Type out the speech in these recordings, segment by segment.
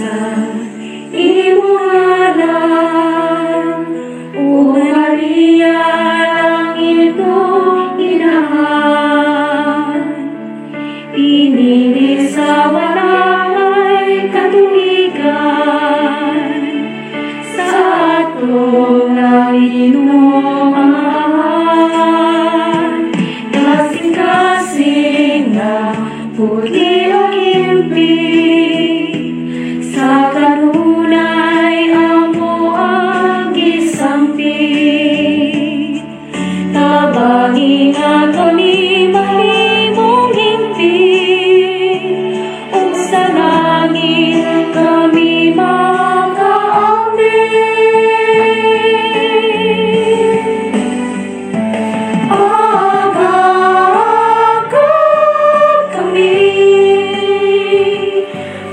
Sa imong ngalan, O Maria, langit ug inahan. Pinili sa walay katuigan, sa atong langit Amahan. Kasing-kasing nga puti o himpi, sa kanunay amo ang gisampi. Tabangi nga kami mahimong himpi, ug sa langit kami makaambi. Aga kami,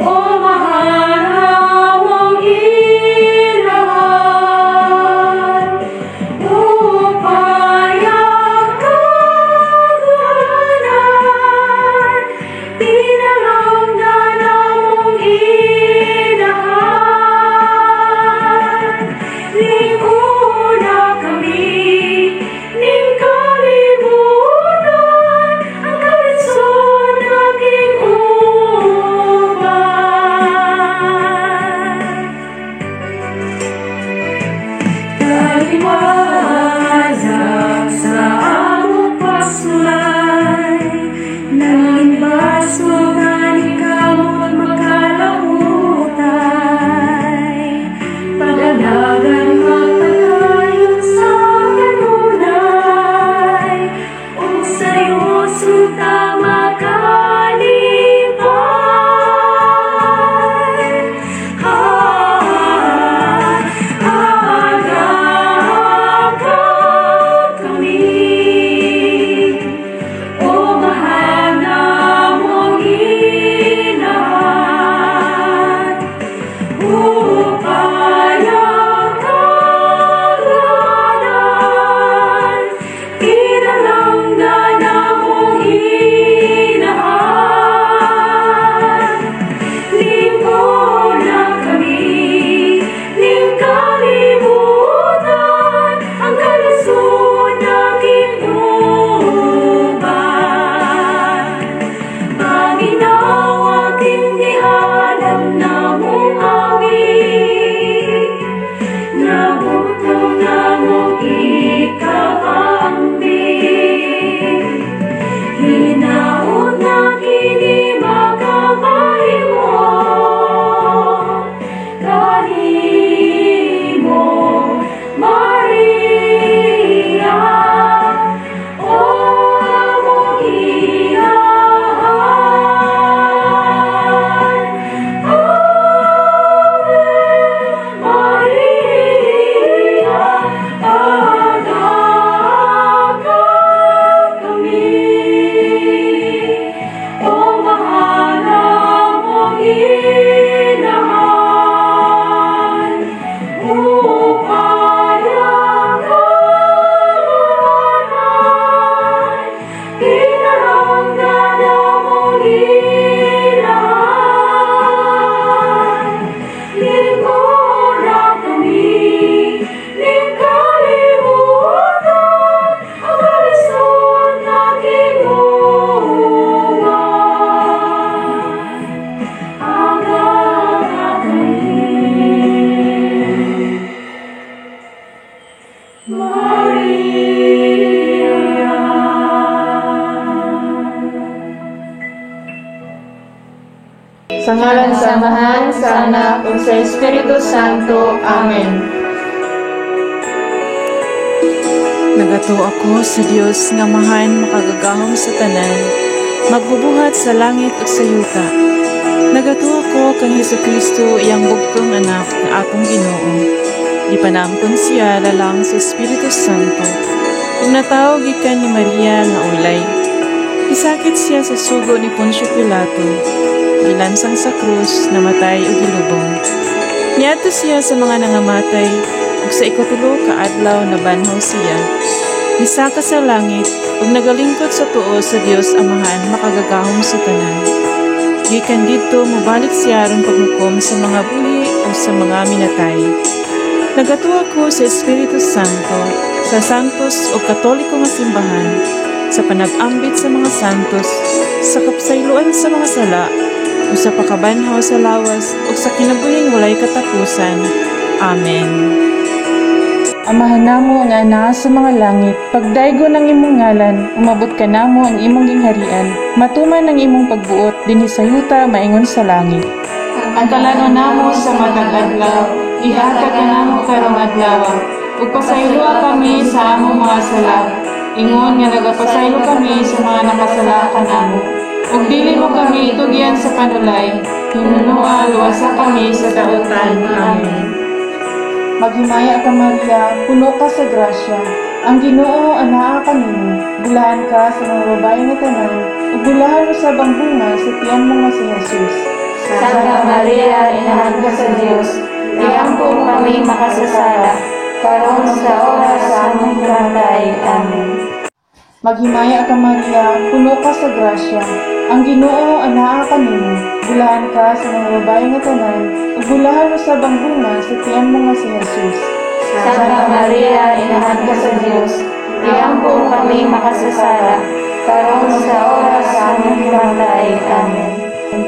O mahal namong inahan, upaya kagulanan, pinalangga namong inahan. Linguna kami ning kalibutan, ang kalisod naging uban. Taliwala sa among pagsulay, naging baso nga ni kamot makalahutay. Pag-alagan magpadayon sa kanunay, ug seryoso ta makalipay. Ha, aga kami, O mahal namong inahan, upaya kagulanan, pinalangga namong inahan. Lingkod kami ning kalibutan, ang kalisod naging uban. Paminawa tindihanan namong awit, nabutong namong ikapaambit. Hinaot na kini makapahimo kanimo, Maria, O among inahan. Ave Maria, aga kami, O mahal namong inahan, upaya kagulanan, pinalangga namong inahan. Lingkod kami ning kalibutan, ang kalisod naging uban. Aga kami, Maria. Sa ngalan sa Amahan, sa Anak, ug sa Espiritu Santo. Amen. Nagatuo ako sa Dios nga Amahan makagagahom sa tanan, magbubuhat sa langit ug sa yuta. Nagatuo ako kang Hesukristo, iyang bugtong anak nga atong Ginoo. Gipanangkon siya lalang sa Espiritu Santo, ug natawo gikan ni Maria nga ulay. Gisakit siya sa sugo ni Poncio Pilato, gilansang sa krus, namatay ug gilubong. Niadto siya sa mga nangamatay, ug sa ikatulo ka adlaw nabanhaw siya. Misaka sa langit ug nagalingkod sa tuo sa Dios Amahan makagagahom sa tanan. Gikan didto mobalik siya aron paghukom sa mga buhi o sa mga minatay. Nagatuo ako sa Espiritu Santo, sa Santos o Katoliko nga simbahan, sa panag-ambit sa mga santos, sa kapasayloan sa mga sala, ug sa pagkabanhaw sa lawas, ug sa kinabuhing walay katapusan. Amen. Amahan namo nga naa sa mga langit, pagdaygon ang imong ngalan, umabot kanamo ang imong gingharian, matuman ang imong pagbuot dinhi sa yuta maingon sa langit. Ang kalanon namo sa matag adlaw, ihatag kanamo karong adlaw, ug pasayloa kami sa among mga sala, ingon nga nagapasaylo kami sa mga nakasala kanamo. Ug dili mo kami itugyan sa panulay, hinunoa luwasa kami sa dautan. Amen. Maghimaya ka, Maria, puno ka sa grasya. Ang Ginoo anaa kanimo. Bulahan ka sa mga babae nga tanan, ug bulahan usab ang bunga sa tiyan mo nga si Jesus. Santa Maria, Inahan ka sa Dios, iampo kami makasasala, karon sa oras sa among himatayi. Amen. Maghimaya ka, Maria, puno ka sa grasya. Ang Ginoo anaa kanimo. Bulahan ka sa mga babae nga tanan, ug bulahan usab ang bunga sa tiyan mo nga si Jesus. Santa Maria, Inahan ka sa Dios, iampo kami makasasala, karon sa oras sa among himatayi. Amen.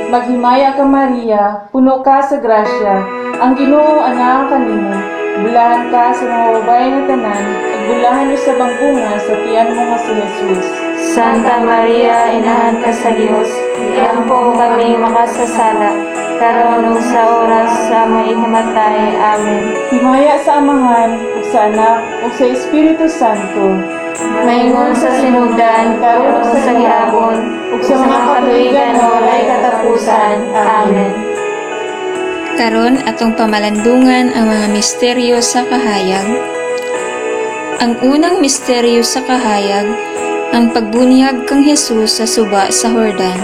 Maghimaya ka, Maria, puno ka sa grasya. Ang Ginoo anaa kanimo. Bulahan ka sa mga babae nga tanan, ug bulahan usab ang bunga sa tiyan mo nga si Jesus. Santa Maria, Inahan ka sa Dios, iampo kami makasasala, karon ug sa oras sa among himatayi. Amen. Himaya sa Amahan, ug sa Anak, ug sa Espiritu Santo. Maingon sa sinugdan, karon ug sa gihapon, ug sa mga katuigan nga walay katapusan. Amen. Karon atong pamalandungan ang mga misteryo sa kahayag. Ang unang misteryo sa kahayag, ang pagbunyag kang Hesus sa suba sa Jordan.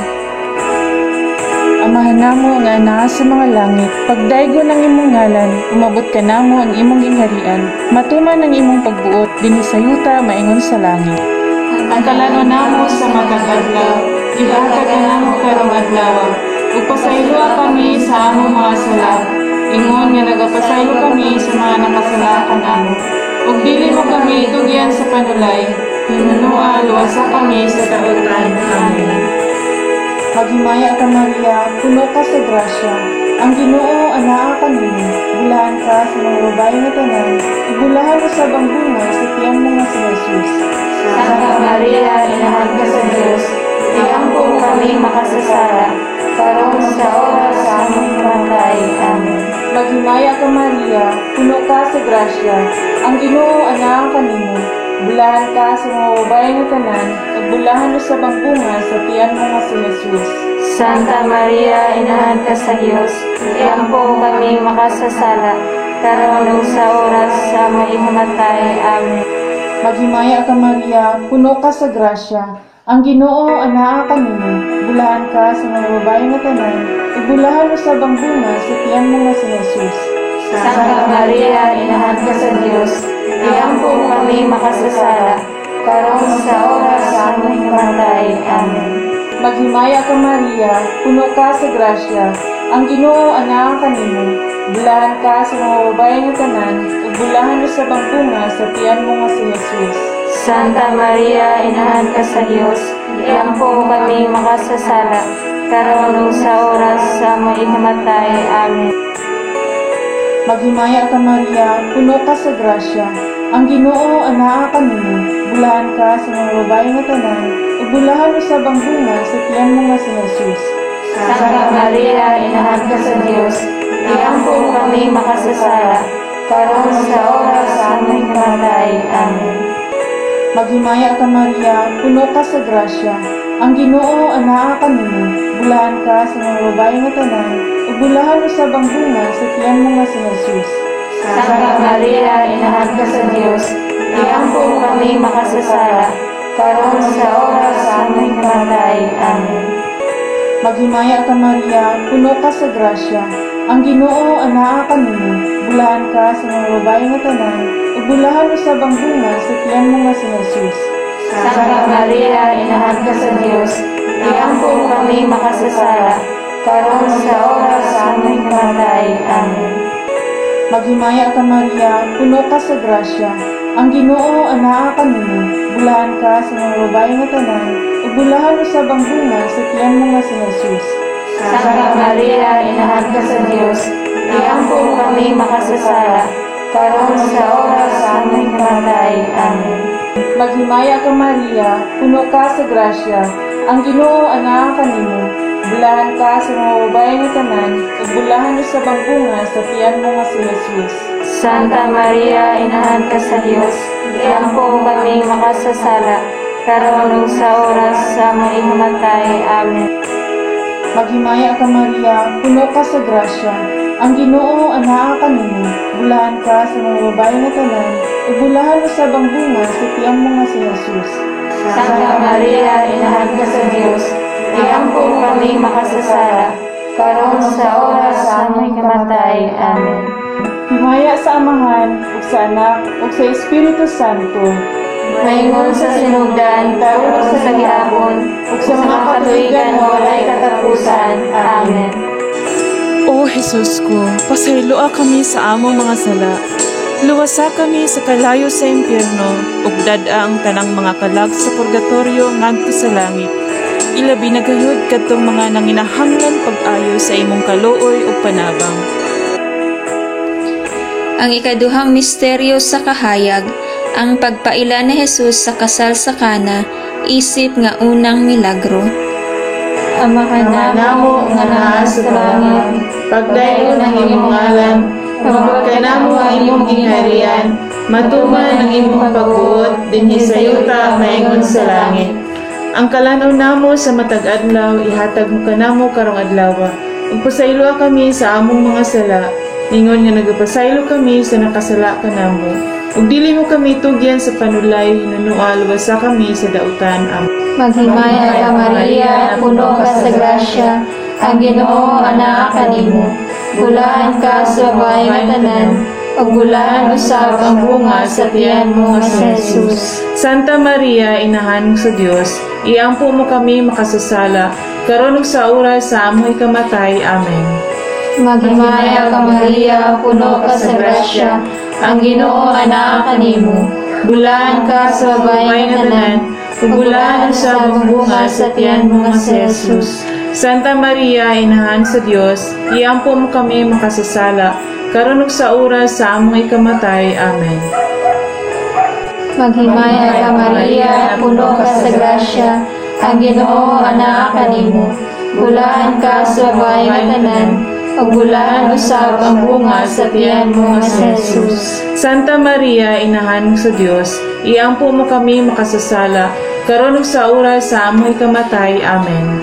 Amahan namo nga anaa sa mga langit, pagdaygon ang imong ngalan, umabot kanamo ang imong gingharian, matuman ang imong pagbuot dinhi sa yuta maingon sa langit. Ang kalanon namo sa matag adlaw, ihatag kanamo karong adlaw, ug pasayloa kami sa among mga sala, ingon nga nagapasaylo kami sa mga nakasala kanamo. Ug dili mo kami itugyan sa panulay, hinunoa luwasa kami sa dautan. Amen. Maghimaya ka, Maria, puno ka sa grasya. Ang Ginoo anaa kanimo. Bulahan ka sa mga babae nga tanan, ug bulahan usab ang bunga sa tiyan mo nga si Jesus. Santa Maria, Inahan ka sa Dios, iampo kami makasasala, karon sa oras sa among himatayi. Amen. Maghimaya ka, Maria, puno ka sa grasya. Ang Ginoo anaa kanimo. Bulahan ka sa mga babae nga tanan, ug bulahan usab ang bunga sa tiyan mo nga si Jesus. Santa Maria, Inahan ka sa Dios, iampo kami makasasala, karon ug sa oras sa among himatayi. Amen. Maghimaya ka, Maria, puno ka sa grasya. Ang Ginoo anaa kanimo. Bulahan ka sa mga babae nga tanan, ug bulahan usab ang bunga sa tiyan mo nga si Jesus. Santa Maria, Inahan ka sa Dios, iampo kami makasasala, karon sa oras sa among himatayi. Amen. Maghimaya ka, Maria, puno ka sa grasya. Ang Ginoo anaa kanimo. Bulahan ka sa mga babae nga tanan, ug bulahan usab ang bunga sa tiyan mo nga si Jesus. Santa Maria, Inahan ka sa Dios, iampo kami makasasala, karon ug sa oras sa among himatayi. Amen. Maghimaya ka, Maria, puno ka sa grasya. Ang Ginoo anaa kanimo. Bulahan ka sa mga babae nga tanan, ug bulahan usab ang bunga sa tiyan mo nga si Jesus. Santa Maria, Inahan ka sa Dios, iampo kami makasasala, karon sa oras sa among himatayi. Amen. Maghimaya ka, Maria, puno ka sa grasya. Ang Ginoo anaa kanimo. Bulahan ka sa mga babae nga tanan, ug bulahan usab ang bunga sa tiyan mo nga si Jesus. Santa Maria, Inahan ka sa Dios, iampo kami makasasala, karon sa oras sa among himatayi. Amen. Maghimaya ka, Maria, puno ka sa grasya. Ang Ginoo anaa kanimo. Bulahan ka sa mga babae nga tanan, ug bulahan usab ang bunga sa tiyan mo nga si Jesus. Santa Maria, Inahan ka sa Dios, iampo kami makasasala, karon sa oras sa among ikamatay. Amen. Maghimaya ka, Maria, puno ka sa grasya. Ang Ginoo anaa kanimo, bulahan ka sa mga babae nga tanan, ug bulahan usab ang bunga sa tiyan mo nga si Jesus. Santa Maria, Inahan ka sa Dios, iampo mo kami makasasala, karon sa oras sa among ikamatay. Amen. Maghimaya ka, Maria, puno ka sa grasya. Ang Ginoo anaa kanimo, bulahan ka sa mga babae nga tanan, ug bulahan usab ang bunga sa tiyan mo nga si Jesus. Santa Maria, Inahan ka sa Dios, iampo mo kami makasasala, karon ug sa oras sa among ikamatay. Amen. Maghimaya ka, Maria, puno ka sa grasya. Ang Ginoo anaa kanimo, bulahan ka sa mga babae nga tanan, ug bulahan usab ang bunga sa tiyan mo nga si Jesus. Santa Maria, Inahan ka sa Dios, iampo mo kami makasasala, karon sa oras sa among ikamatay. Amen. Himaya sa Amahan, ug sa Anak, ug sa Espiritu Santo. Maingon sa sinugdan, karon ug sa gihapon, ug sa mga katuigan nga walay katapusan. Amen. O Jesus ko, pasayloa kami sa among mga sala. Luwasa kami sa kalayo sa impyerno, ug dad-a ang tanang mga kalag sa purgatorio ngadto sa langit. Ilabi na gayud kadtong mga nanginahanglan pag-ayo sa imong kaluoy ug panabang. Ang ikaduhang misteryo sa kahayag, ang pagpaila ni Jesus sa kasal sa Kana, isip nga unang milagro. Ama Ama namo nga naa sa langit, pagdayon ang imong ngalan, umabot kanamo ang imong gingharian, matuman ang imong pagbuot dinhi sa yuta maingon sa langit. Ang kalan-on namo sa matag adlaw ihatag mo kanamo karong adlaw. Ug pasayloa kami sa among mga sala, ingon nga nagapasaylo kami sa nakasala kanamo. Ug dili mo kami tugyan sa panulay, hinunua luwasa kami sa dautan. Amen. Maghimaya ka, Maria, puno ka sa grasya, ang Ginoo anaa kanimo. Bulahan ka sa babae nga tanan, ug bulahan usab ang bunga sa tiyan mo nga si Jesus. Santa Maria, Inahan sa Dios, iampo mo kami makasasala, karon ug sa oras sa among ikamatay. Amen. Maghimaya ka, Maria, puno ka sa grasya, ang Ginoo anaa kanimo. Bulahan ka sa babae nga tanan, ug bulahan usab ang bunga sa tiyan mo nga si Jesus. Santa Maria, Inahan sa Dios, iampo mo kami makasasala, karon ug sa oras sa among ikamatay. Amen. Maghimaya ka, Maria, puno ka sa grasya, ang Ginoo anaa kanimo. Bulahan ka sa babae nga tanan, ug bulahan usab ang bunga sa tiyan mo nga si Jesus. Santa Maria, Inahan sa Dios, iampo mo kami makasasala, karon ug sa oras sa among ikamatay. Amen.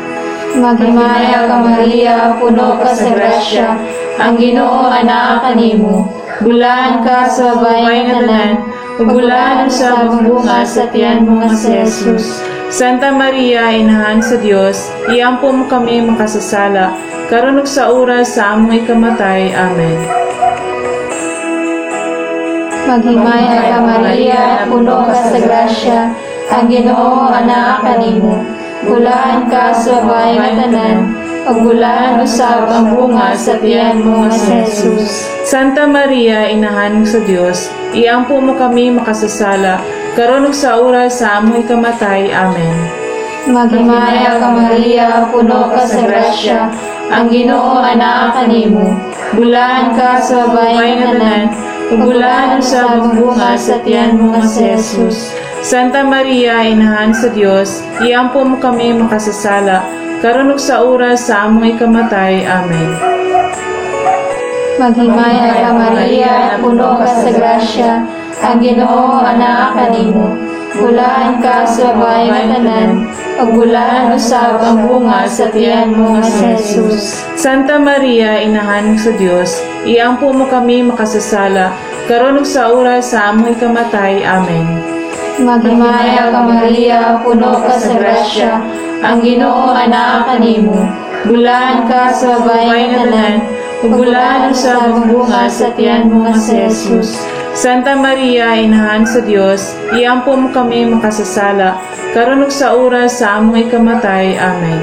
Maghimaya ka, Maria, puno ka sa grasya, ang Ginoo anaa kanimo. Bulahan ka sa babae nga tanan, ug bulahan usab ang bunga sa tiyan mo nga si Jesus. Santa Maria, Inahan sa Dios, iampo mo kami makasasala, karon ug sa oras sa among ikamatay. Amen. Maghimaya ka, Maria, puno ka sa grasya, ang Ginoo anaa kanimo. Bulahan ka sa babae nga tanan, ug bulahan usab ang bunga sa tiyan mo nga si Jesus. Santa Maria, Inahan sa Dios, iampo mo kami makasasala, karon ug sa oras sa among ikamatay. Amen. Maghimaya ka, Maria, puno ka sa grasya, ang Ginoo anaa kanimo. Bulahan ka sa babae nga tanan, ug bulahan usab ang bunga sa tiyan mo nga si Jesus. Santa Maria, Inahan sa Dios, iampo mo kami makasasala, karon ug sa oras sa among ikamatay. Amen. Maghimaya ka, Maria, puno ka sa grasya, ang Ginoo anaa kanimo. Bulahan ka sa babae nga tanan, ug bulahan usab ang bunga sa tiyan mo nga si Jesus. Santa Maria, Inahan sa Dios, iampo mo kami makasasala, karon ug sa oras sa among ikamatay. Amen. Maghimaya ka, Maria, puno ka sa grasya, ang Ginoo anaa kanimo. Bulahan ka sa babae nga tanan, ug bulahan usab ang bunga sa tiyan mo nga si Jesus. Santa Maria, Inahan sa Dios, iampo mo kami makasasala, karon ug sa oras sa among ikamatay. Amen.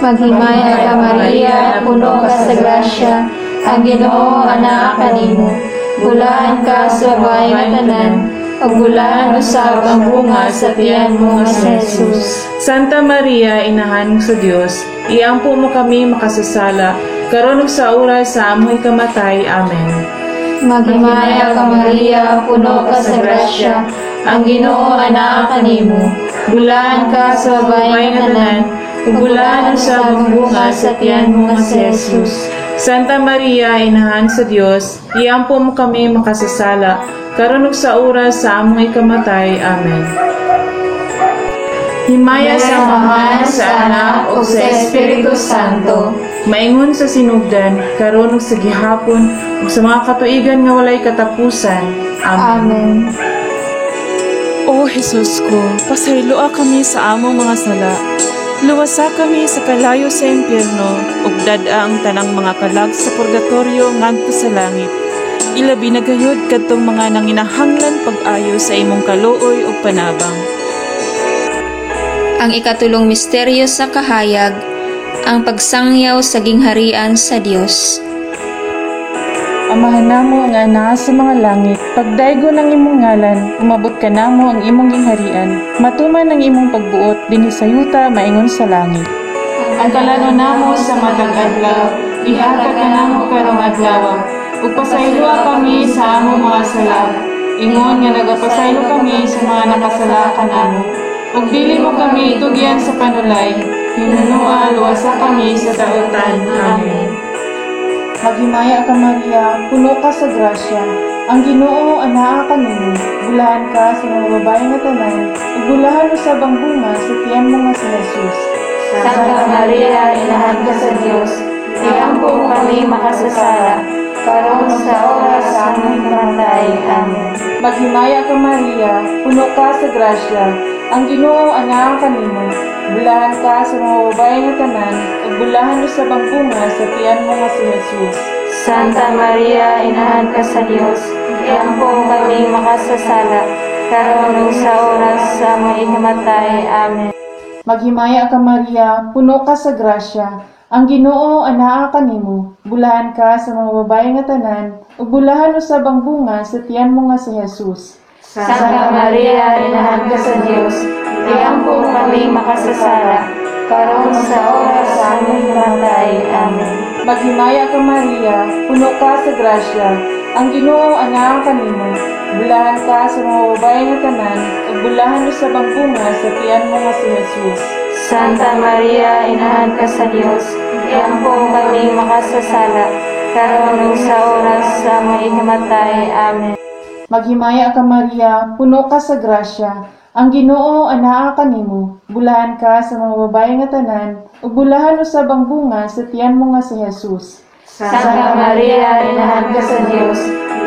Maghimaya ka, Maria, puno ka sa grasya, ang Ginoo anaa kanimo. Bulahan ka sa babae nga tanan, ug bulahan usab ang bunga sa tiyan mo nga si Jesus. Santa Maria, Inahan sa Dios, iampo mo kami makasasala, karon ug sa oras sa among ikamatay. Amen. Maghimaya ka, Maria, puno ka sa grasya, ang Ginoo anaa kanimo. Bulahan ka sa babae nga tanan, ug bulahan usab ang bunga sa tiyan mo nga si Jesus. Santa Maria, Inahan sa Dios, iampo mo kami makasasala, karon ug sa oras sa among ikamatay. Amen. Himaya sa Amahan, sa Anak, ug sa Espiritu Santo, maingon sa sinugdan, karon ug sa gihapon, ug sa mga katuigan nga walay katapusan. Amen. Amen. O Jesus ko, pasayloa kami sa among mga sala. Luwasa kami sa kalayo sa impyerno, ug dad-a ang tanang mga kalag sa purgatorio ngadto sa langit. Ilabi na gayud kadtong mga nanginahanglan pag-ayo sa imong kaluoy ug panabang. Ang ikatulong misteryo sa kahayag, ang pagsangyaw sa gingharian sa Dios. Amahan namo nga naa sa mga langit, pagdaygon ang imong ngalan, umabot kanamo ang imong gingharian, matuman ang imong pagbuot dinhi sa yuta maingon sa langit. Ang kalanon namo sa matag adlaw, ihatag kanamo karong adlaw, ug pasayloa kami sa among mga sala, ingon nga nagapasaylo kami sa mga nakasala kanamo. Ug dili mo kami itugyan sa panulay, hinunoa luwasa kami sa dautan. Amen. Maghimaya ka, Maria, puno ka sa grasya. Ang Ginoo anaa kanimo. Bulahan ka sa mga babae nga tanan, ug bulahan usab ang bunga sa tiyan mo nga si Jesus. Santa Maria, Inahan ka sa Dios, iampo kami makasasala, karon sa oras sa among kamatay. Amen. Maghimaya ka, Maria, puno ka sa grasya. Ang Ginoo anaa kanimo. Bulahan ka sa mga babae nga tanan, ug bulahan usab ang bunga sa tiyan mo nga si Jesus. Santa Maria, Inahan ka sa Dios, iampo kami makasasala, karon ug sa oras sa among ikamatay. Amen. Maghimaya ka, Maria, puno ka sa grasya. Ang Ginoo anaa kanimo. Bulahan ka sa mga babae nga tanan, ug bulahan usab ang bunga sa tiyan mo nga si Jesus. Santa Maria, Inahan ka sa Dios, iampo kami makasasala, karon sa oras sa among kamatay. Amen. Maghimaya ka, Maria, puno ka sa grasya. Ang Ginoo anaa kanimo. Bulahan ka sa mga babae nga tanan, ug bulahan usab ang bunga sa tiyan mo nga si Jesus. Santa Maria, Inahan ka sa Dios, iampo kami makasasala, karon ug sa oras sa among ikamatay. Amen. Maghimaya ka, Maria, puno ka sa grasya. Ang Ginoo anaa kanimo. Bulahan ka sa mga babae nga tanan, ug bulahan usab ang bunga sa tiyan mo nga si Jesus. Santa Maria, Inahan ka sa Dios,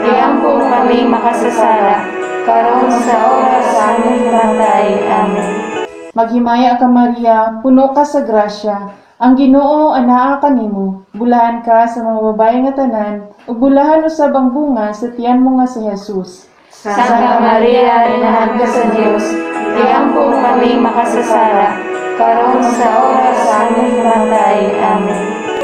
iampo kami makasasala, karon sa oras sa among kamatay. Amen. Maghimaya ka, Maria, puno ka sa grasya. Ang Ginoo anaa kanimo. Bulahan ka sa mga babae nga tanan, ug bulahan usab ang bunga sa tiyan mo nga si Jesus. Santa Maria, Inahan ka sa Dios, iampo kami makasasala, karon sa oras sa among kamatay. Amen.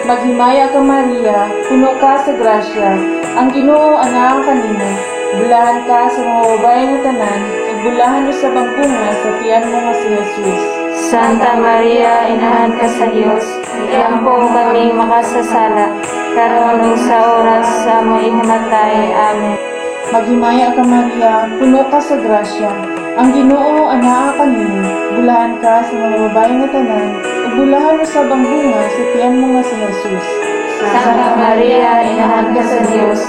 Maghimaya ka, Maria, puno ka sa grasya. Ang Ginoo anaa kanimo. Bulahan ka sa mga babae nga tanan, ug bulahan usab ang bunga sa tiyan mo nga si Jesus. Santa Maria, Inahan ka sa Dios, iampo kami makasasala, karon ug sa oras sa among ikamatay. Amen. Maghimaya ka, Maria, puno ka sa grasya. Ang Ginoo anaa kanimo. Bulahan ka sa mga babae nga tanan, ug bulahan usab ang bunga sa tiyan mo nga si Jesus. Santa Maria, Inahan ka sa Dios,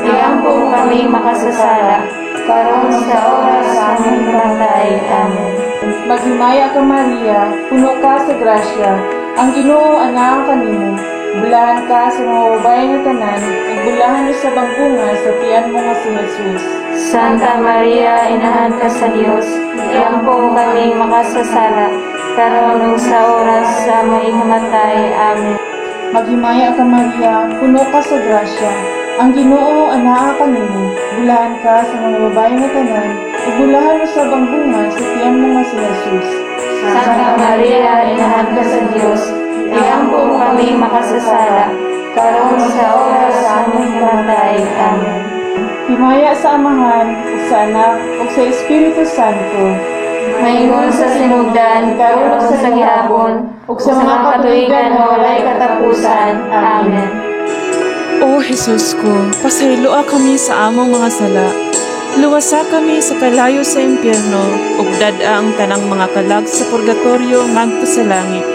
iampo kami makasasala, karon sa oras sa among ikamatay. Amen. Maghimaya ka, Maria, puno ka sa grasya. Ang Ginoo anaa kanimo. Bulahan ka sa mga babae nga tanan, ug bulahan usab ang bunga sa tiyan mo nga si Jesus. Santa Maria, Inahan ka sa Dios, iampo kami makasasala, karon ug sa oras sa among ikamatay. Amen. Maghimaya ka, Maria, puno ka sa grasya. Ang Ginoo anaa kanimo. Bulahan ka sa mga babae nga tanan, ug bulahan usab ang bunga sa tiyan mo nga si Jesus. Santa Maria, Inahan ka sa Dios, iampo kami makasasala, karon sa oras sa among kamatay. Amen. Himaya sa Amahan, ug sa Anak, ug sa Espiritu Santo. Maingon sa sinugdan, karon ug sa gihapon, ug sa mga katuigan nga walay katapusan. Amen. O Jesus ko, pasayloa kami sa among mga sala. Luwasa kami sa kalayo sa impyerno, ug dad-a ang tanang mga kalag sa purgatorio ngadto sa langit.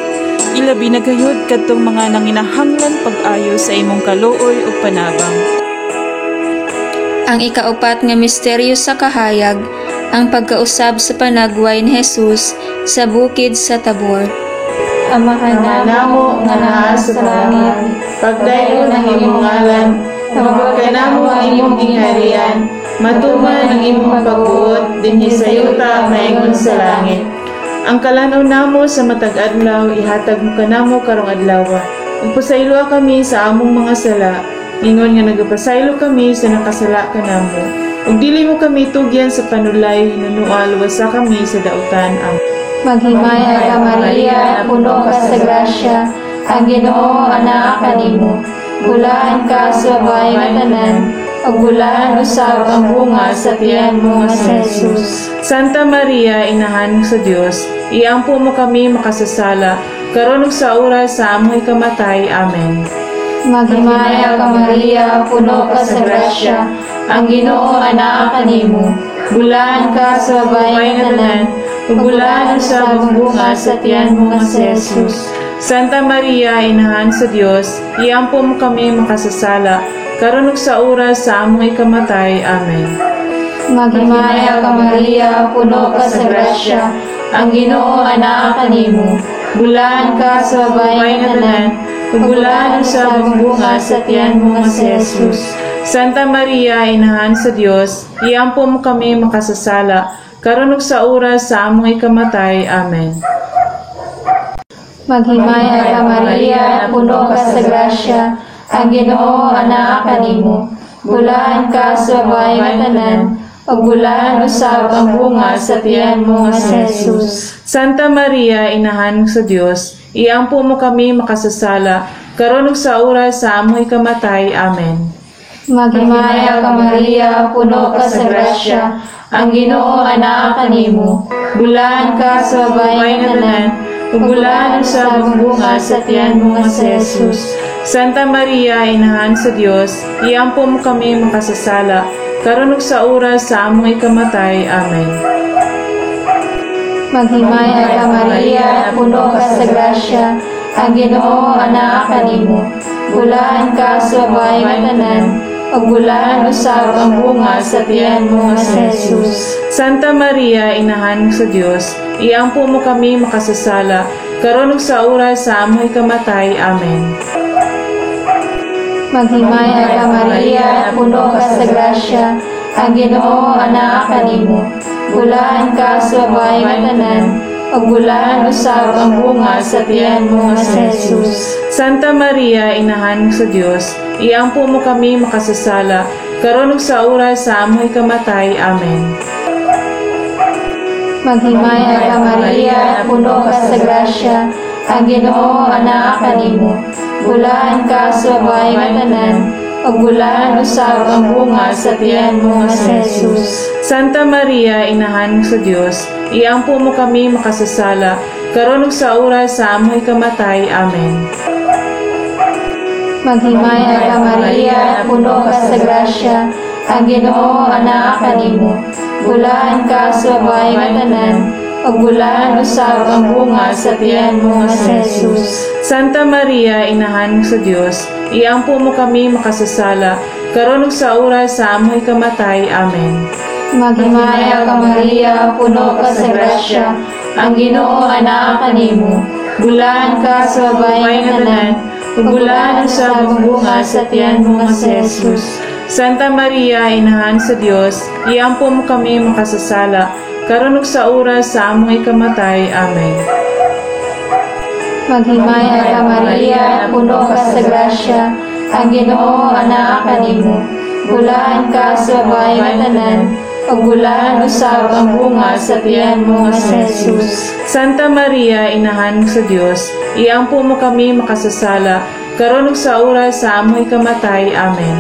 Ilabi na gayud kadtong mga nanginahanglan pag-ayo sa imong kaluoy ug panabang. Ang ikaupat nga misteryo sa kahayag, ang pagkausab sa panagway ni Jesus sa bukid sa Tabor. Amahan Ama namo namo nga naa sa langit, pagdayon ang imong ngalan, umabot kanamo ang imong gingharian, matuman ang imong pagbuot dinhi sa yuta maingon sa langit. Ang kalan-on namo sa matag adlaw ihatag mo kanamo karong adlaw. Ug pasayloa kami sa among mga sala, ingon nga nagapasaylo kami sa nakasala kanamo. Ug dili mo kami tugyan sa panulay, hinunua luwasa kami sa dautan. Amen. Maghimaya ka, Maria, puno ka sa grasya, ang Ginoo anaa kanimo. Bulahan ka sa babae nga tanan, ug bulahan usab ang bunga sa tiyan mo nga si Jesus. Santa Maria, inahan sa Dios, iampo mo kami makasasala, karon ug sa oras sa among ikamatay. Amen. Maghimaya ka, Maria, puno ka sa grasya, ang Ginoo anaa kanimo. Bulahan ka sa babae nga tanan, ug bulahan usab ang bunga sa tiyan mo nga si Jesus. Santa Maria, inahan sa Dios, iampo mo kami makasasala, karon ug sa oras sa among ikamatay. Amen. Maghimaya ka, Maria, puno ka sa grasya, ang Ginoo anaa kanimo. Bulahan ka sa babae nga tanan, ug bulahan usab ang bunga sa tiyan mo nga si Jesus. Santa Maria, inahan sa Dios, iampo mo kami makasasala, karon ug sa oras sa among ikamatay. Amen. Maghimaya ka, Maria, puno ka sa grasya, ang Ginoo anaa kanimo. Bulahan ka sa babae nga tanan, ug bulahan usab ang bunga sa tiyan mo nga si Jesus. Santa Maria, inahan sa Dios, iampo mo kami makasasala, karon ug sa oras sa among ikamatay. Amen. Maghimaya ka, Maria, puno ka sa grasya, ang Ginoo anaa kanimo. Bulahan ka sa babae nga tanan, ug bulahan usab ang bunga sa tiyan mo nga si Jesus. Santa Maria, inahan sa Dios, iampo mo kami makasasala, karon ug sa oras sa among ikamatay. Amen. Maghimaya ka, Maria, puno ka sa grasya, ang Ginoo anaa kanimo. Bulahan ka sa babae nga tanan, ug bulahan usab ang bunga sa tiyan mo nga si Jesus. Santa Maria, inahan sa Dios, iampo mo kami makasasala, karon ug sa oras sa among ikamatay. Amen. Maghimaya ka, Maria, puno ka sa grasya, ang Ginoo anaa kanimo. Bulahan ka sa babae nga tanan, ug bulahan usab ang bunga sa tiyan mo nga si Jesus. Santa Maria, inahan sa Dios, iampo mo kami makasasala, karon ug sa oras sa among ikamatay. Amen. Maghimaya ka, Maria, puno ka sa grasya, ang Ginoo anaa kanimo. Bulahan ka sa babae nga tanan, ug bulahan usab ang bunga sa tiyan mo nga si Jesus. Santa Maria, inahan sa Dios, iampo mo kami makasasala, karon ug sa oras sa among ikamatay. Amen. Maghimaya ka, Maria, puno ka sa grasya, ang Ginoo anaa kanimo. Bulahan ka sa babae nga tanan, ug bulahan usab ang bunga sa tiyan mo nga si Jesus. Santa Maria, inahan sa Dios, iampo mo kami makasasala, karon ug sa oras sa among ikamatay. Amen. Maghimaya ka, Maria, puno ka sa grasya, ang Ginoo anaa kanimo. Bulahan ka sa babae nga tanan, ug bulahan usab ang bunga sa tiyan mo nga si Jesus. Santa Maria, inahan sa Dios, iampo mo kami makasasala, karon ug sa oras sa among ikamatay. Amen. Maghimaya ka, Maria, puno ka sa grasya, ang Ginoo anaa kanimo. Bulahan ka sa babae nga tanan, ug bulahan usab ang bunga sa tiyan mo nga si Jesus. Santa Maria, Inahan sa Dios, iampo mo kami makasasala, karon ug sa oras sa among ikamatay. Amen.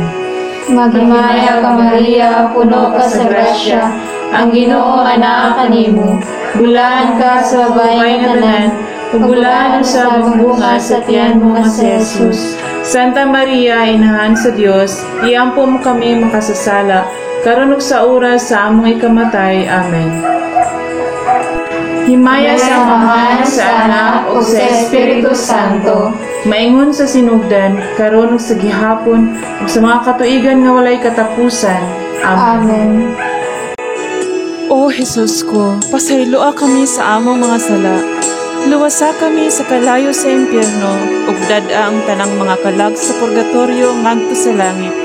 Maghimaya ka, Maria, puno ka sa grasya, ang Ginoo anaa kanimo. Bulahan ka sa babae nga tanan, ug bulahan usab ang bunga sa tiyan mo nga si Jesus. Santa Maria, Inahan sa Dios, iampo mo kami makasasala, karon ug sa oras sa among ikamatay. Amen. Himaya sa Amahan, sa Anak, ug sa Espiritu Santo, maingon sa sinugdan, karon ug sa gihapon, ug sa mga katuigan nga walay katapusan. Amen. Amen. O Jesus ko, pasayloa kami sa among mga sala. Luwasa kami sa kalayo sa impyerno, ug dad-a ang tanang mga kalag sa purgatorio ngadto sa langit.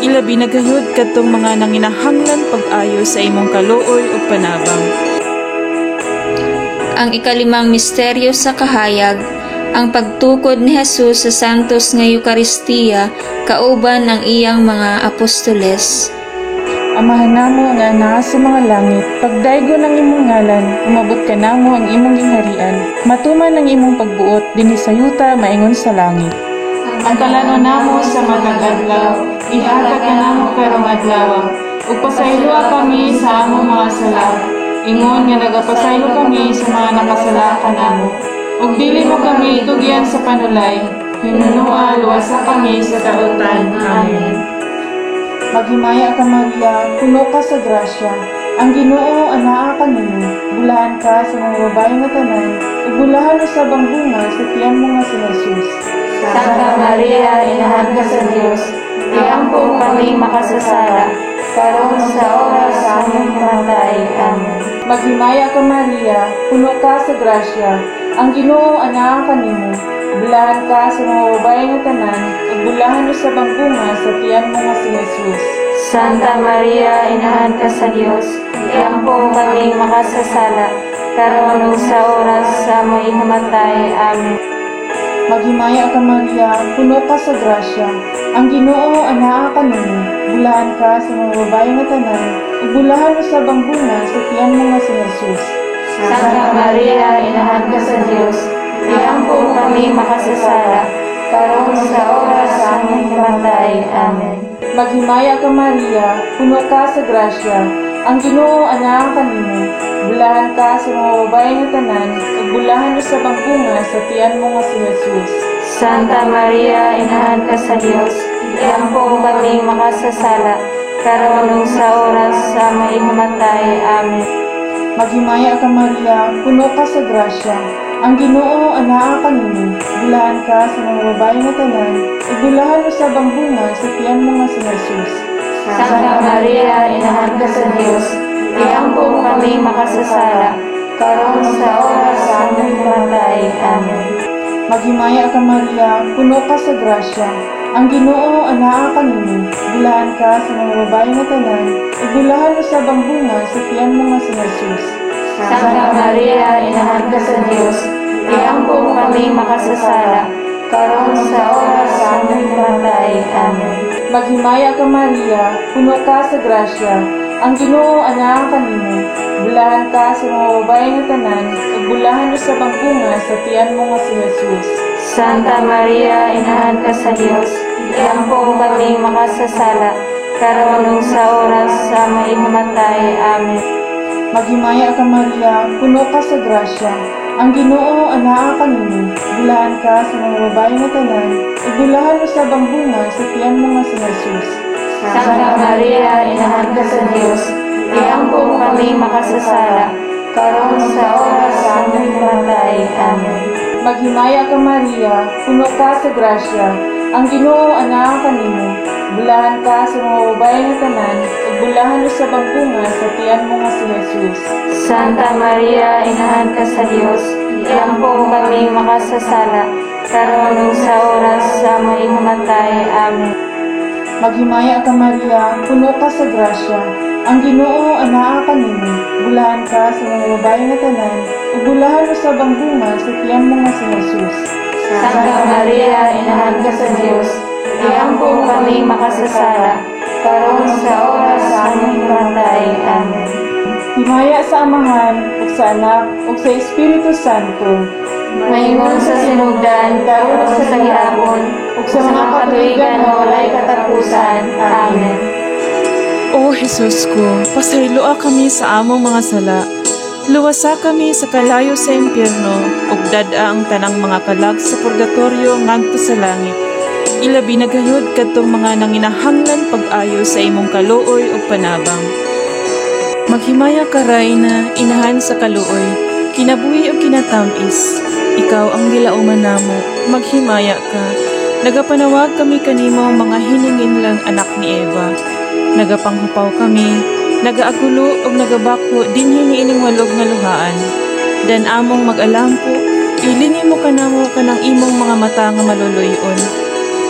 Ilabi na gayud kadtong mga nanginahanglan pag-ayo sa imong kaluoy ug panabang. Ang ikalimang misteryo sa kahayag, ang pagtukod ni Jesus sa Santos nga Eukaristiya kauban ang iyang mga apostoles. Amahan namo nga naa sa mga langit, pagdaygon ang imong ngalan, umabot kanamo ang imong gingharian, matuman ang imong pagbuot dinhi sa yuta maingon sa langit. Ang kalanon namo sa matag adlaw, ihatag kanamo karong adlaw, ug pasayloa kami sa among mga sala, ingon nga nagapasaylo kami sa mga nakasala kanamo. Ug dili mo kami itugyan sa panulay, hinunoa luwasa kami sa dautan. Amen. Maghimaya ka, Maria, puno ka sa grasya, ang Ginoo anaa kanimo, bulahan ka sa mga babae nga tanan, ug bulahan usab ang bunga sa tiyan mo nga si Jesus. Santa Maria, Inahan ka sa Dios, iampo kami makasasala, karon sa oras sa among kamatay. Amen. Maghimaya ka, Maria, puno ka sa grasya, ang Ginoo anaa kanimo, bulahan ka sa mga babae nga tanan, ug bulahan usab ang bunga sa tiyan mo nga si Jesus. Santa Maria, Inahan ka sa Dios, iampo kami makasasala, karon ug sa oras sa among ikamatay. Amen. Maghimaya ka, Maria, puno ka sa grasya, ang Ginoo anaa kanimo, bulahan ka sa mga babae nga tanan, ug bulahan usab ang bunga sa tiyan mo nga si Jesus. Santa Maria, Inahan ka sa Dios, iampo kami makasasala, karon sa oras sa among kamatay. Amen. Maghimaya ka, Maria, puno ka sa grasya, ang Ginoo anaa kanimo, bulahan ka sa mga babae nga tanan, ug bulahan usab ang bunga sa tiyan mo nga si Jesus. Santa Maria, Inahan ka sa Dios, iampo kami makasasala, karon ug sa oras sa among ikamatay. Amen. Maghimaya ka, Maria, puno ka sa grasya, ang Ginoo anaa kanimo, bulahan ka sa mga babae nga tanan, ug bulahan usab ang bunga sa tiyan mo nga si Jesus. Santa Maria, Inahan ka sa Dios, iampo kami makasasala, karon sa oras sa among kamatay. Amen. Maghimaya ka, Maria, puno ka sa grasya, ang Ginoo anaa kanimo, bulahan ka sa mga babae nga tanan, ug bulahan usab ang bunga sa tiyan mo nga si Jesus. Santa Maria, Inahan ka sa Dios, iampo kami makasasala, karon sa oras sa among kamatay. Amen. Maghimaya ka, Maria, puno ka sa grasya, ang Ginoo anaa kanimo, bulahan ka sa mga babae nga tanan, ug bulahan usab ang bunga sa tiyan mo nga si Jesus. Santa Maria, Inahan ka sa Dios, iampo kami makasasala, karon ug sa oras sa among ikamatay. Amen. Maghimaya ka, Maria, puno ka sa grasya, ang Ginoo anaa kanimo, bulahan ka sa mga babae nga tanan, ug bulahan usab ang bunga sa tiyan mo nga si Jesus. Santa Maria, Inahan ka sa Dios, iampo kami makasasala, karon sa oras sa among ikamatay. Amen. Maghimaya ka, Maria, puno ka sa grasya, ang Ginoo anaa kanimo, bulahan ka sa mga babae nga tanan, ug bulahan usab ang bunga sa tiyan mo nga si Jesus. Santa Maria, Inahan ka sa Dios, iampo kami makasasala, karon ug sa oras sa among ikamatay. Amen. Maghimaya ka, Maria, puno ka sa grasya, ang Ginoo anaa kanimo, bulahan ka sa mga babae nga tanan, ug bulahan usab ang bunga sa tiyan mo nga si Jesus. Santa Maria, Inahan ka sa Dios, iampo kami makasasala, Karon sa oras sa among patay. Amen. Himaya sa Amahan, ug sa Anak, ug sa Espiritu Santo. Maingon sa sinugdan, karon sa gihapon, ug sa mga katuigan nga walay katapusan. Amen. O Jesus ko, pasayloa kami sa among mga sala. Luwasa kami sa kalayo sa impyerno, ug dad-a ang tanang mga kalag sa purgatorio ngadto sa langit. Ilabi na gayud kadtong mga nanginahanglan pag-ayo sa imong kaluoy ug panabang. Maghimaya ka, Rayna, inahan sa kaluoy, kinabuhi ug kinatamis. Ikaw ang gilauman namo, maghimaya ka. Nagapanawag kami kanimo, mga hininginlang anak ni Eva. Nagapanghupaw kami, nagaagulo ug nagabakho dinhi niining walog nga luhaan. Dan among mag-alampo, ilingi mo kanamo kanang imong mga mata nga maluluyon.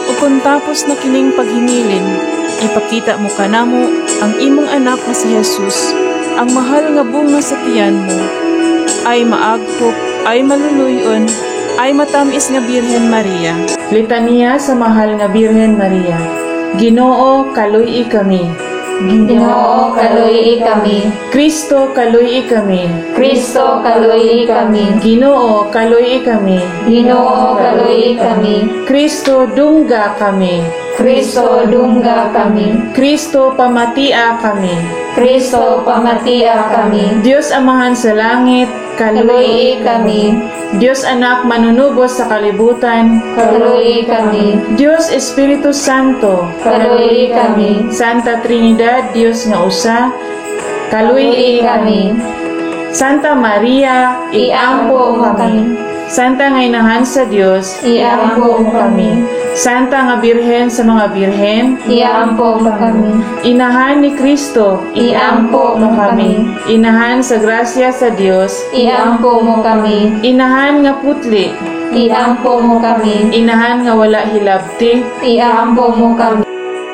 Ug kung tapos na kining paghingilin, ipakita mo kanamo ang imong anak nga si Jesus, ang mahal nga bunga sa tiyan mo. Ay maaghop, ay maluluyon, ay matamis nga Birhen Maria. Litanya sa Mahal nga Birhen Maria. Ginoo, kaluy-i kami. Ginoo, kaluy-i kami. Kristo, kaluy-i kami. Kristo, kaluy-i kami. Ginoo, kaluy-i kami. Ginoo, kaluy-i kami. Kristo, dungga kami. Kristo, dungga kami. Kristo, pamatia kami. Kristo, pamatia kami. Dios Amahan sa langit, kaluy-i kami. Dios Anak manunubos sa kalibutan, kaluy-i kami. Dios Espiritu Santo, kaluy-i kami. Santa Trinidad, Dios nga usa, kaluy-i kami. Santa Maria, iampo mo kami. Santa nga Inahan sa Dios, iampo mo kami. Santa nga Birhen sa mga birhen, iampo mo kami. Inahan ni Kristo, iampo mo kami. Inahan sa grasya sa Dios, iampo mo kami. Inahan nga putli, iampo mo kami. Inahan nga wala hilabti, iampo mo kami.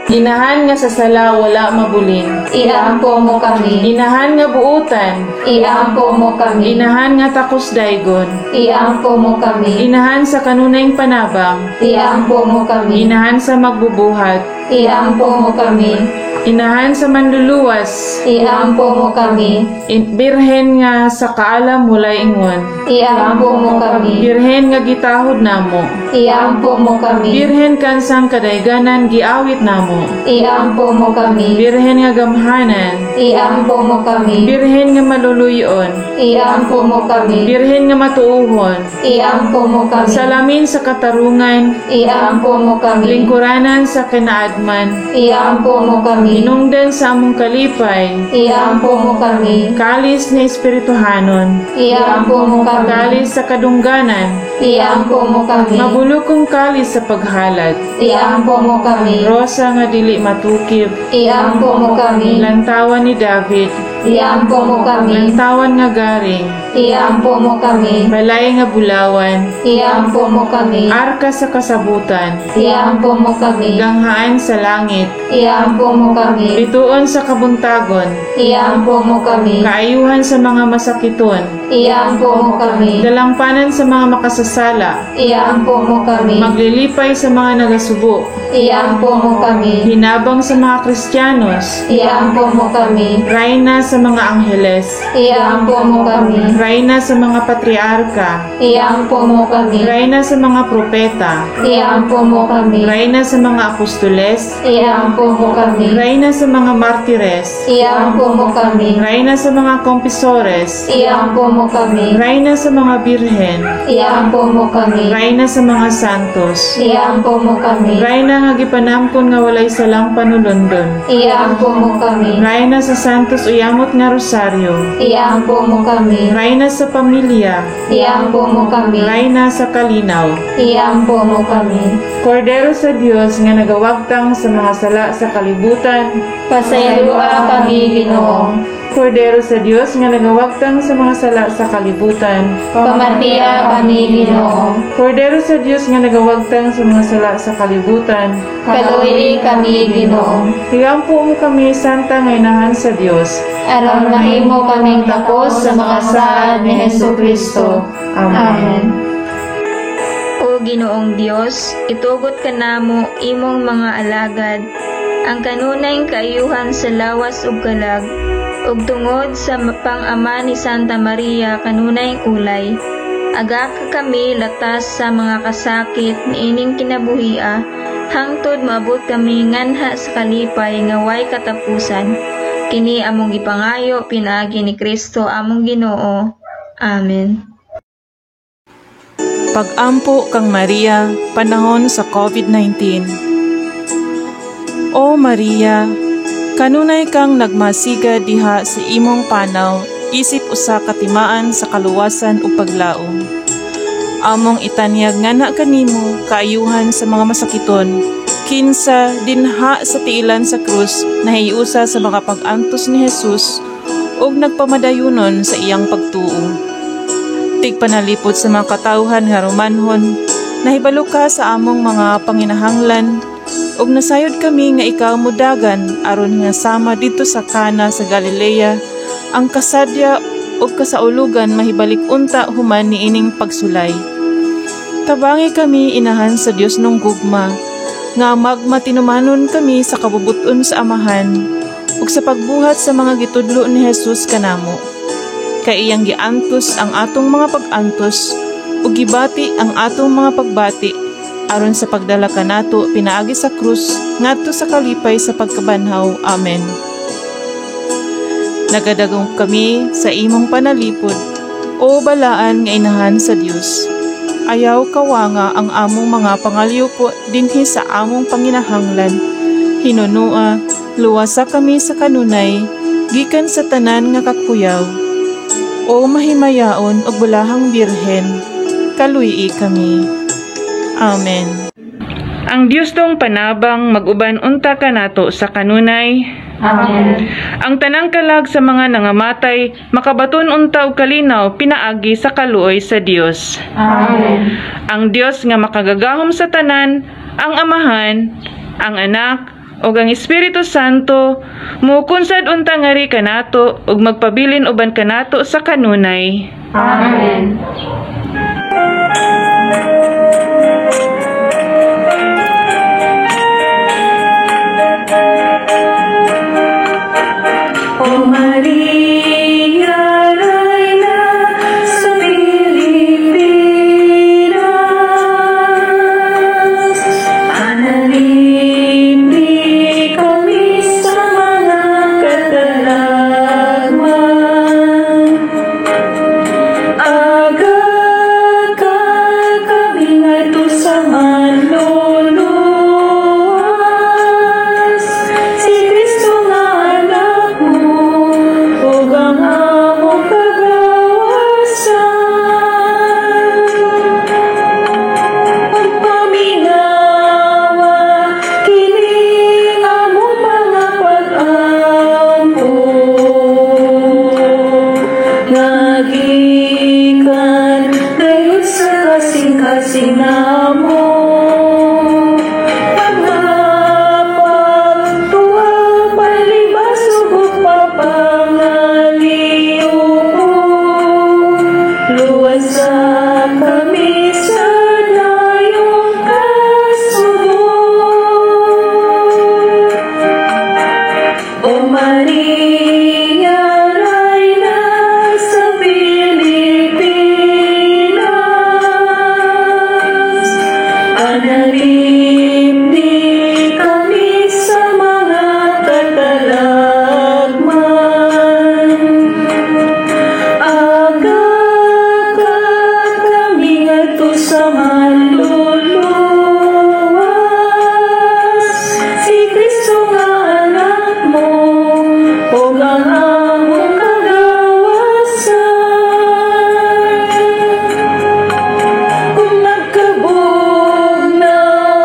Inahan nga sa sala wala mabulin, iampo mo kami. Inahan nga buutan, iampo mo kami. Inahan nga takos daygon, iampo mo kami. Inahan sa kanunayng panabang, iampo mo kami. Inahan sa magbubuhat, iampo mo kami. Inahan sa manluluwas, iampo mo kami. Birhen nga sa kaalam walay ingon, iampo mo kami. Birhen nga gitahod namo, iampo mo kami. Birhen kansang kadayganan giawit namo, iampo mo kami. Birhen nga gamhanan, iampo mo kami. Birhen nga maluluyon, iampo mo kami. Birhen nga matuohon, iampo mo kami. Salamin sa katarungan, iampo mo kami. Lingkuranan sa kinaadman, iampo mo kami. Hinungdan sa among kalipay, iampo mo kami. Kalis ni Espirituhanon, iampo mo kami. Kalis sa kadungganan, iampo mo kami. Mabulukong kalis sa paghalad, iampo mo kami. Rosa nga dili matukib, iampo mo kami. Lantawan ni David, iampo mo kami. Lantawan nga garing, iampo mo kami. Balay nga bulawan, iampo mo kami. Arka sa kasabutan, iampo mo kami. Ganghaan sa langit, iampo mo kami. Bituon sa kabuntagon, iampo mo kami. Kaayuhan sa mga masakiton, iampo mo kami. Dalampanan sa mga makasasala, iampo mo kami. Maglilipay sa mga nagasubo, iampo mo kami. Hinabang sa mga Kristiyanos, iampo mo kami. Rayna sa mga angheles, iampo mo kami. Rayna sa mga patriarka, iampo mo kami. Rayna sa mga propeta, iampo mo kami. Rayna sa mga apostoles, iampo mo kami. Rayna sa mga martires, iampo mo kami. Rayna sa mga kompisores, iampo mo kami. Rayna sa mga birhen, iampo mo kami. Rayna sa mga santos, iampo mo kami. Rayna nga gipanamkon nga walay salang panulondon, iampo mo kami. Rayna sa santos uyamot nga rosaryo, iampo mo kami. Rayna sa pamilya, iampo mo kami. Rayna sa kalinaw, iampo mo kami. Kordero sa Dios nga nagawagtang sa mga sala sa kalibutan, pasayloa kami, Ginoo. Kordero sa Dios nga nagawagtang sa mga sala sa kalibutan, pamatia kami, Ginoo. Kordero sa Dios nga nagawagtang sa mga sala sa kalibutan, kaluoy kami, Ginoo. Higampo mo kami, Santa nga Inahan sa Dios, aron mahimo kaming takos sa mga saad ni Hesukristo. Amen. O Ginoong Dios, itugot kanamo imong mga alagad Ang kanunayng kaayuhan sa lawas ug kalag, ug tungod sa pang-ama ni Santa Maria kanunayng ulay, aga ka kami latas sa mga kasakit niining kinabuhia, hangtod moabot kami nganha sa kalipay nga way katapusan. Kini among gipangayo pinaagi ni Kristo among Ginoo. Amen. Pag-ampo kang Maria panahon sa COVID-19. O Maria, kanunay kang nagmasiga diha sa imong panaw isip usa ka timaan sa kaluwasan ug paglaom. Among itanyag nganha kanimo kaayuhan sa mga masakiton, kinsa dinha sa tiilan sa krus nahiusa sa mga pag-antos ni Jesus ug nagpamadayunon sa iyang pagtuo. Tigpanalipod sa mga katawhan nga Romanhon, nahibalo ka sa among mga panginahanglan ug nasayod kami nga ikaw modagan aron nga sama didto sa Kana sa Galilea ang kasadya ug kasaulugan mahibalik unta human niining pagsulay. Tabangi kami, Inahan sa Dios nung gugma, nga magmatinumanon kami sa kabubuton sa Amahan ug sa pagbuhat sa mga gitudlo ni Jesus kanamo. Kay iyang giantos ang atong mga pag-antos ug gibati ang atong mga pagbati aron sa pagdala kanato pinaagi sa krus ngadto sa kalipay sa pagkabanhaw. Amen. Nagadagom kami sa imong panalipod, o balaan nga Inahan sa Dios. Ayaw kawanga ang among mga pangalyupo dinhi sa among panginahanglan. Hinunua, luwasa kami sa kanunay, gikan sa tanan nga kakuyaw. O mahimayaon ug bulahang Birhen, kaluy-i kami. Amen. Ang Dios dong panabang mag-uban unta kanato sa kanunay. Amen. Ang tanang kalag sa mga nangamatay makabaton unta og kalinaw pinaagi sa kaluoy sa Dios. Amen. Ang Dios nga makagagahom sa tanan, ang Amahan, ang Anak, ug ang Espiritu Santo, mukunsad unta ngari kanato ug magpabilin uban kanato sa kanunay. Amen. O Maria, Reyna sa Pilipinas, analimbi kami sa mga katalagman. Aga ka kami ngadto sa manluluwas, si Kristo nga anak mo, ug ang among kagawasan. Pagpaminawa kini among mga pag-ampo, nga gikan gayud sa kasing-kasing namo. Pagpagtuwa, palibasog ug pagpangaliyuko, luwasa kami sa dayong kasubo. O Maria, Reyna sa Pilipinas, analimbi kami sa mga katalagman. Aga ka kami ngadto sa manluluwas, si Kristo nga anak mo, ug ang among kagawasan. Kung nagkabugnaw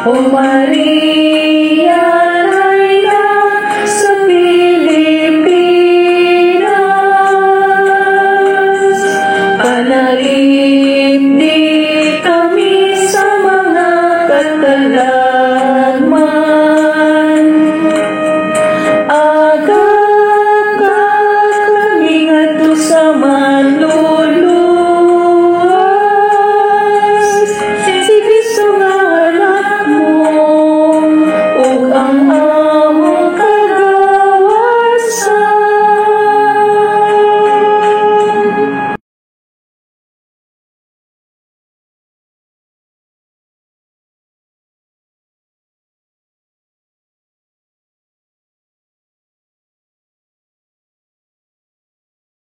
O Maria.